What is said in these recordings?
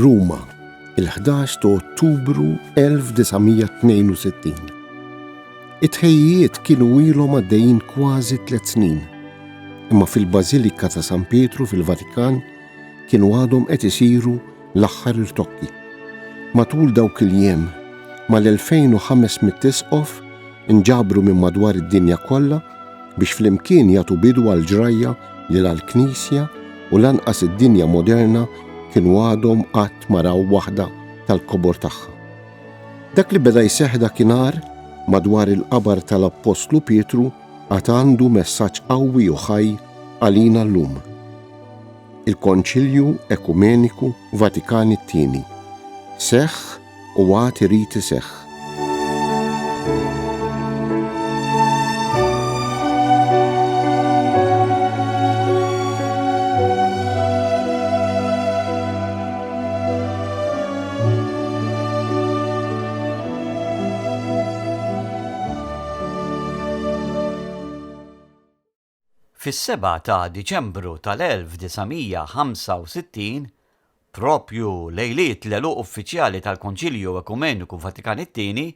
Ruma, il-11 ta' Ottubru 1962. It-tħejjijiet kienu ilhom għaddejjin kważi tliet snin, imma fil-Bażilika ta' San Pietru fil-Vatikan kienu għadhom qed isiru l-aħħar irtokki. Matul dawk il-jiem, mal-2500 isqof inġabru minn madwar id-dinja kollha biex flimkien jagħtu bidu għal ġrajja li la l-Knisja u lanqas id-dinja moderna kienu għadhom qatt ma raw waħda tal-kobor tagħha. Dak li beda jseħħ dakinhar madwar il-qabar tal-Appostlu Pietru għad għandu messaġġ qawwi u ħaj għalina llum. Il-Konċilju Ekumeniku Vatikan it-Tieni seħħ u għad irid iseħħ. Fis-7 ta' Diċembru tal-1965, proprju lejliet l-għeluq uffiċjali tal-Konċilju Ekumeniku Vatikan it-Tieni,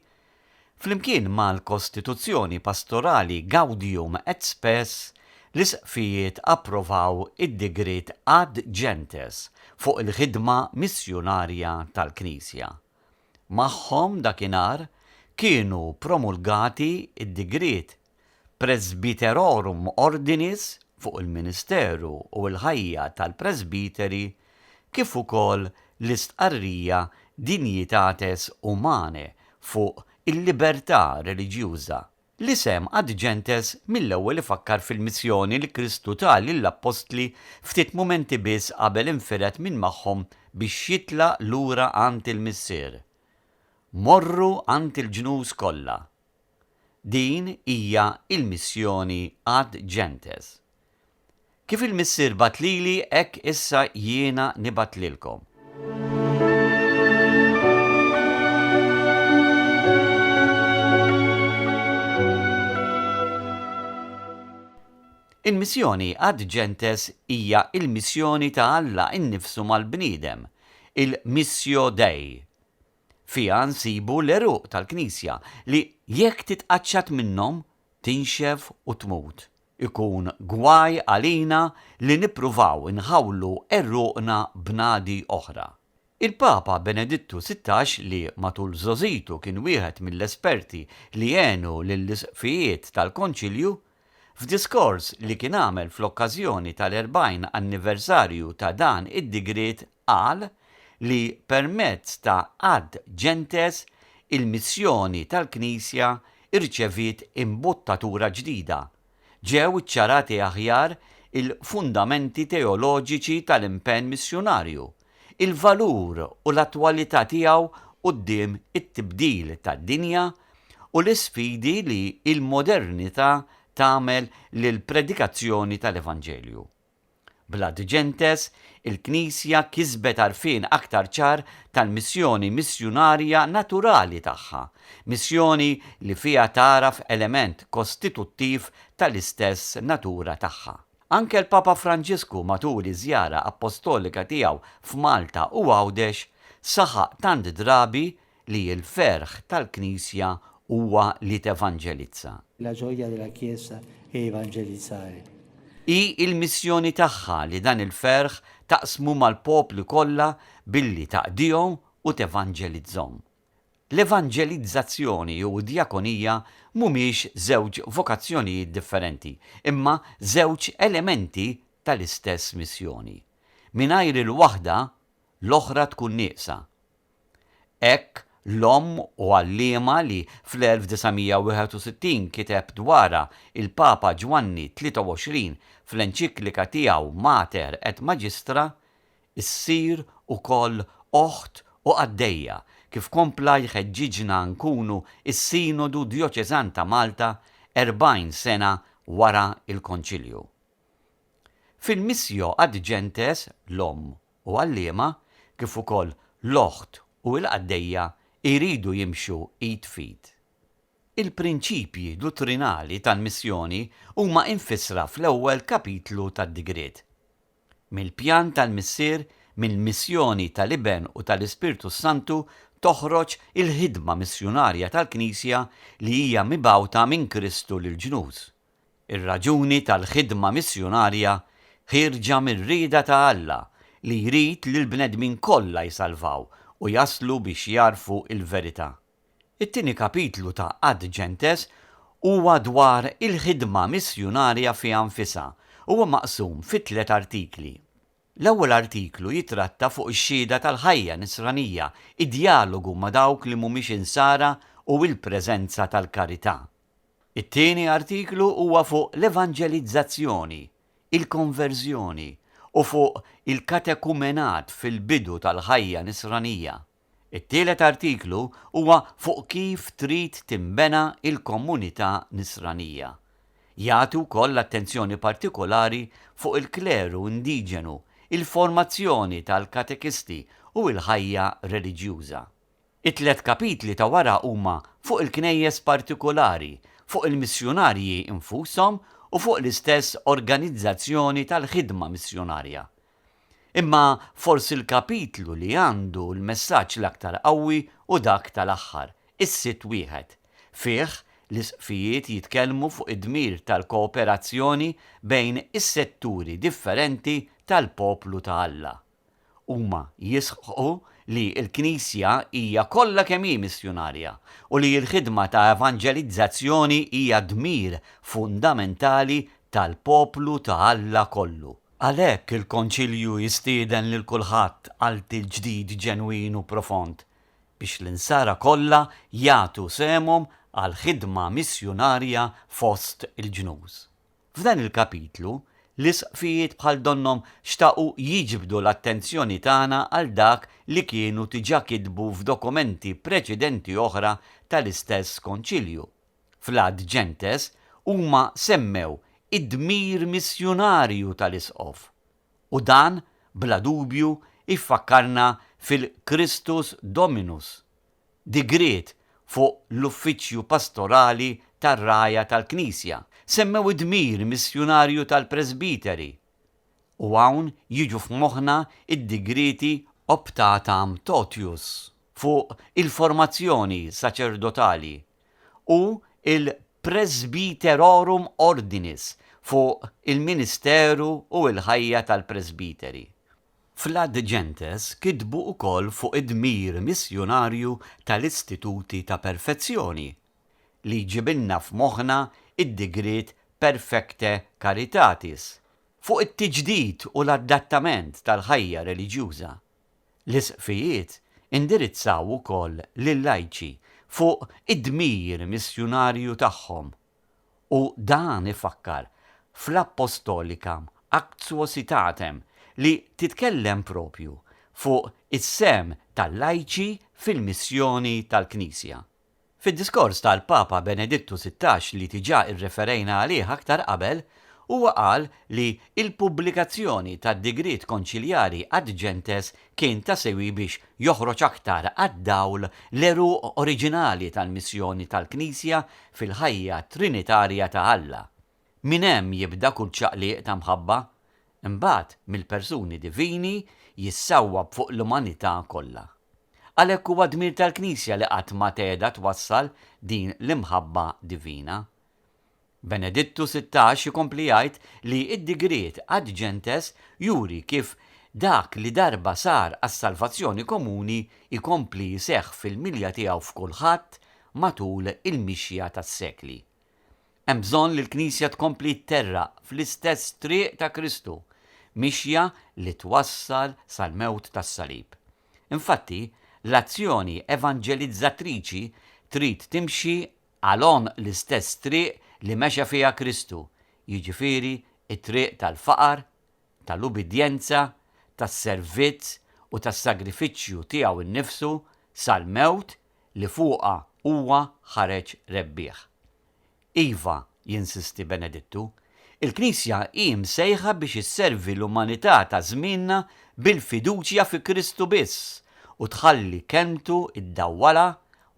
flimkien mal-Kostituzzjoni Pastorali Gaudium et Spes, l-Isqfijiet approvaw id-Digriet Ad Gentes fuq il-ħidma missjunarja tal-Knisja. Magħhom dakinhar kienu promulgati d-Digriet Presbyterorum Ordinis fuq il-ministeru u l-ħajja tal-presbiteri kif ukoll l-istqarrija Dignitates Humanae fuq il-libertà reliġjuża. L-isem Ad Gentes mill-ewwel ifakkar fil-missjoni li Kristu ta lill-appostli ftit mumenti biss qabel infired minn magħhom biex jitlaq lura għand il-Missier. Morru għand il-ġnus kollha. Din hija l-missjoni ad gentes. Kif il-Missier bagħat lili hekk issa jiena nibgħat lilkom. Il-missjoni ad gentes hija l-missjoni ta' Alla nnifsu mal-bniedem, il-missio Dei. Fiha nsibu l-għeruq tal-Knisja li jekk titqaċċat minnhom tinxef u tmut. Ikun gwaj għalina li nippruvaw inħawlu għeruqna bnadi oħra. Il-Papa Benedittu 16 li matul żgħożitu kien wieħed mill-esperti li għenu lill-isqfijiet tal-Konċilju, F'diskors li kien għamel fl-okkażjoni tal-40 anniversarju ta' dan id-digriet qal li permezz ta' Ad Gentes il-missjoni tal-Knisja rċeviet imbuttatura ġdida, ġew iċċarati aħjar il-fundamenti teoloġiċi tal-impenn missjunarju, il-valur u l-attwalità tiegħu quddiem it-tibdil tad-dinja u l-isfidi li l-modernità tagħmel lill-predikazzjoni tal-Evanġelju. Bl-Ad Gentes, il-Knisja kisbet għarfien aktar ċar tal-missjoni missjunarja naturali tagħha, missjoni li fiha tagħraf element kostituttiv tal-istess natura tagħha. Anke l-Papa Franġisku matul iż-żjara appostolika tiegħu f'Malta u Għawdex saħaq tant drabi li l-ferħ tal-Knisja huwa li tevanġelizza. La gioia della Chiesa è evangelizzare. Hi l-missjoni tagħha li dan il-ferħ taqsmu mal-popli kollha billi taqdihom u tevanġelizzhom. L-evanġelizzazzjoni u d-djakonija mhumiex żewġ vokazzjonijiet differenti, imma żewġ elementi tal-istess missjoni. Mingħajr il-waħda, l-oħra tkun nieqsa. Hekk l-omm u għalliema li fl-1961 kiteb dwarha il-Papa Ġwanni 23 fl-enċiklika tiegħu Mater et Magistra, Issir ukoll oħt u qaddejja, kif kompla jħeġġiġna nkunu s-Sinodu Djoċeżan ta' Malta 40 sena wara l-Konċilju. Fil-Missio ad Gentes l-omm u għalliema, kif ukoll l-oħt u l-qaddejja jridu jimxu id f'id. Il-prinċipji duttrinali tal-missjoni huma imfissra fl-ewwel kapitlu tad-digriet. Mill-pjan tal-Missier mill-missjoni tal-Iben u tal-Ispirtu s-Santu toħroġ il-ħidma missjunarja tal-Knisja li hija mibgħuta minn Kristu lill-ġnus. Ir-raġuni tal-ħidma missjunarja ħierġa mir-rieda ta' Alla li jrid li l-bnedmin kollha jsalvaw u jaslu biex jagħrfu l-verità. It-tieni kapitlu ta' Ad Gentes huwa dwar il-ħidma missjunarja fiha nfisha. Huwa maqsum fi tliet artikli. L-ewwel artiklu jittratta fuq ix-xhieda tal-ħajja nisranija, id-djalogu ma' dawk li mhumiex insara u l-preżenza tal-karità. It-tieni artiklu huwa fuq l-evanġelizzazzjoni, il-konverżjoni u fuq il-katekumenat fil-bidu tal-ħajja nisranija. It-tielet artiklu huwa fuq kif trid tinbena l-komunità Nisranija. Jagħti wkoll attenzjoni partikolari fuq il-kleru indiġenu, il-formazzjoni tal-katekisti u l-ħajja reliġjuża. It-tlett kapitli ta' wara huma fuq il-knejjes partikulari, fuq il-missjunarji nfushom u fuq l-istess organizzazzjoni tal-ħidma missjunarja. Imma forsi l-kapitlu li għandu l-messaġġ l-aktar qawwi hu dak tal-aħħar, is-sitt wieħed. Fih, l-isqfijiet jitkellmu fuq id-dmir tal-kooperazzjoni bejn is-setturi differenti tal-poplu ta' Alla. Huma jisħqu li l-Knisja hija kollha kemm hi missjunarja u li l-ħidma ta' evanġelizzazzjoni hija dmir fundamentali tal-poplu ta' Alla kollu. Għalhekk il-Konċilju jistieden lil kulħadd għal tiġdid ġenwin u profond, biex l-Insara kollha jagħtu sehemhom għall-ħidma missjunarja fost il-ġnus. F'dan il-kapitlu, l-Isqfijiet bħal donnhom xtaqu jiġbdu l-attenzjoni tagħna għal dak li kienu diġà kitbu f'dokumenti preċedenti oħra tal-istess Konċilju. Fl-Ad Gentes huma semmew id-dmir missjunarju tal-isqof, u dan bla dubju jfakkarna fil-Christus Dominus, digriet fuq l-uffiċċju pastorali tar-rgħajja tal-Knisja. Semmew id-dmir missjunarju tal-presbiteri, u hawn jiġu f'moħħna d-digrieti Optatam Totius fuq il-formazzjoni saċerdotali u l-Presbyterorum Ordinis fuq il-ministeru u l-ħajja tal-presbiteri. Fl-Ad Gentes kitbu wkoll fuq id-dmir missjunarju tal-istituti ta' perfezzjoni, li jġibilna f'moħħna d-digriet Perfectae Caritatis, fuq it-tiġdid u l-adattament tal-ħajja reliġjuża. L-Isqfijiet indirizzaw ukoll lil-lajċi fuq id-dmir missjunarju tagħhom u dan ifakkar fl-Apostolicam Actuositatem li titkellem propju fuq is-sehem tal-lajċi fil-missjoni tal-Knisja. Fid-diskors tal-Papa Benedittu 16 li diġà rreferejna għalih aktar qabel, huwa qal li l-pubblikazzjoni tad-digriet konċiljari ad gentes kien ta' sewi biex joħroġ aktar għad-dawl l-għeruq oriġinali tal-missjoni tal-Knisja fil-ħajja trinitarja ta' Alla. Minn hemm jibda kull ċaqliq ta' mħabba, imbagħad mill-persuni divini jissawwab fuq l-umanità kollha. Għalhekk huwa dmir tal-Knisja li qatt ma tgħeda twassal din l-imħabba divina. Benedittu 16 ikompli jgħid li d-digriet ad gentes juri kif dak li darba sar għas-salvazzjoni komuni jkompli jseħħ fil-milja tiegħu f'kulħadd matul il-mixja tas-sekli. Hemm bżonn li l-Knisja tkompli tterraq fl-istess triq ta' Kristu, mixja li twassal sal-mewt tas-salib. Infatti, l-azzjoni evanġelizzatriċi trid timxi għal għonq l-istess triq li mexa fiha Kristu, jiġifieri t-triq tal-faqar, tal-ubbidjenza, tas-servizz u tas-sagrifiċċju tiegħu nnifsu sal-mewt li fuqha huwa ħareġ rebbieħ. Iva, jinsisti Benedittu, il-Knisja hi msejħa biex isservi l-umanità ta' żmienna bil-fiduċja fi Kristu biss u tħalli kelmtu ddawwalha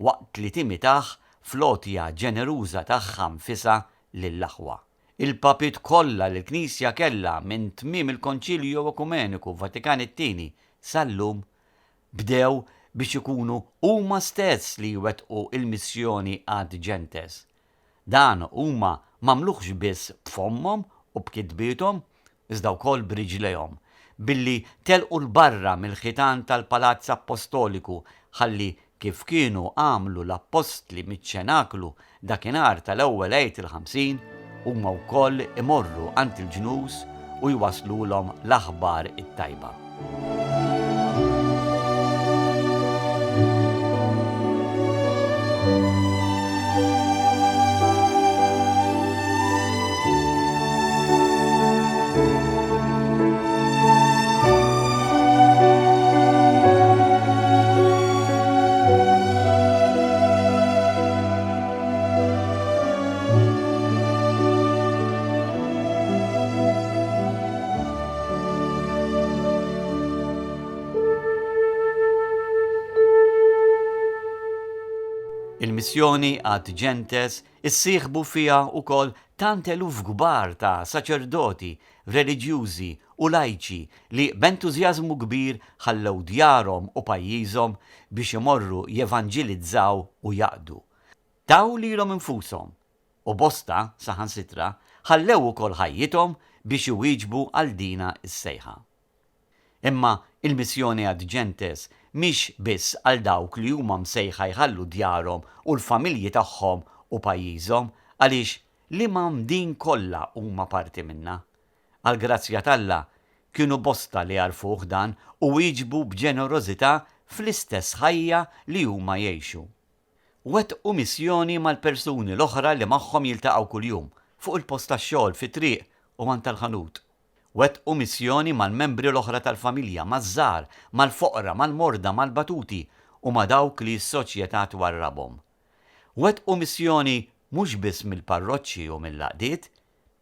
waqt li timitah fl-għotja ġeneruża tagħha nfisha lill-aħwa. Il-Papiet kollha li l-Knisja kellha minn tmiem il-Konċilju Ekumeniku Vatikan it-Tieni sal-lum, bdew biex ikunu huma stess li jwettqu l-missjoni ad gentes. Dan huma m'għamluhx biss b'fommhom u b'kitbiethom, iżda wkoll b'riġlejhom, billi telqu 'l barra mill-ħitan tal-Palazz Appostoliku ħalli kif kienu għamlu l-Appostli miċ-Ċenaklu dakinhar tal-ewwel Għid il-50, huma wkoll imorru għand il-ġnus u jwasslulhom l-aħbar it-tajba. Il-missjoni ad gentes issieħbu fiha wkoll tant eluf kbar ta' saċerdoti, reliġjużi u lajċi li b'entużjażmu kbir ħallew djarhom u pajjiżhom biex imorru jevanġelizzaw u jaqdu. Taw lilhom infushom u bosta, saħansitra, ħallew ukoll ħajjithom biex iwieġbu għal dina s-sejħa. Imma il-missjoni ad gentes mhix biss għal dawk li huma msejħa jħallu djarhom u l-familji tagħhom u pajjiżhom għaliex l-imgħammdin kollha huma parti minnha. Għall-grazzja t'Alla, kienu bosta li għarfuh dan u wieġbu b'ġenerożità fl-istess ħajja li huma jgħixu. Wettqu missjoni mal-persuni l-oħra li magħhom jiltaqgħu kuljum, fuq il-post tax-xogħol, fit-triq u għand tal-ħanut. Wettqu missjoni mal-membri l-oħra tal-familja, maż-żgħar, mal-foqra, mal-morda, mal-batuti u ma' dawk li s-soċjetà twarrabhom. Wettqu missjoni mhux biss mill-parroċċi u mill-għaqdiet,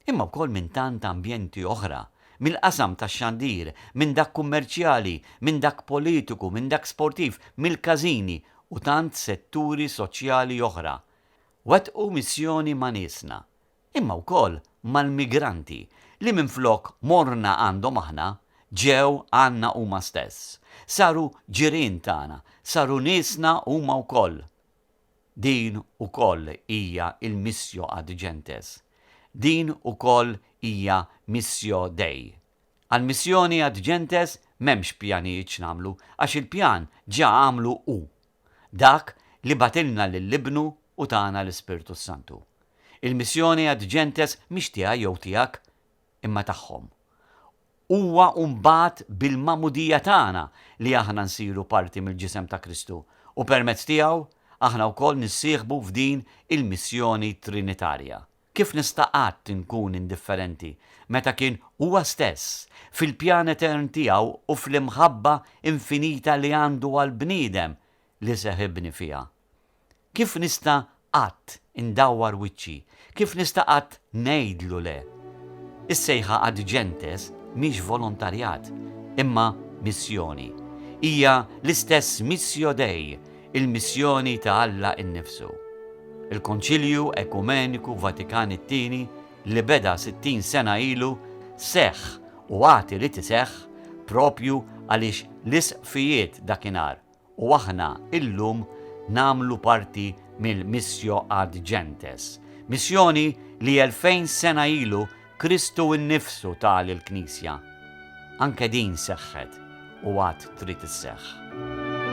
imma wkoll minn tant ambjenti oħra, mill-qasam tax-xandir, minn dak kummerċjali, minn dak politiku, minn dak sportiv, mill-każini u tant setturi soċjali oħra. Wettqu missjoni ma' niesna, imma wkoll mal-migranti li minflok morna għandhom aħna, ġew għandna huma stess. Saru ġirien tagħna, saru niesna huma wkoll. Din ukoll hija l-missio ad gentes. Din ukoll hija missio Dei. Għall-missjoni ad gentes m'hemmx pjanijiet x'nagħmlu għax il-pjan ġa għamlu Hu. Dak li bagħtilna lil Ibnu u tana l-Ispirtu s-Santu. Il-missjoni ad gentes mhix tiegħi jew tiegħek, imma tagħhom. Huwa mbagħad bil-magħmudija tagħna li aħna nsiru parti mill-ġisem ta' Kristu u permezz tiegħu aħna wkoll nissieħbu f'din il-missjoni trinitarja. Kif nista' qatt inkun indifferenti meta kien Huwa stess, fil-pjan etern tiegħu u fl-imħabba infinita li għandu għall-bniedem, li seħibni fiha? Kif nista' qatt indawwar wiċċi? Kif nista' qatt ngħidlu le? Is-sejħa ad gentes mhix volontarjat, imma missjoni. Hija l-istess missio Dei, il-missjoni ta' Alla innifsu. Il-Konċilju Ekumeniku Vatikan it-Tieni li beda 60 sena ilu seħħ u għad irid iseħħ propju għaliex l-isqfijiet dakinhar u aħna illum nagħmlu parti mill-Missio ad Gentes, missjoni li 2000 sena ilu Kristu nnifsu ta lill-Knisja. Anke din seħħet u għad trid isseħħ.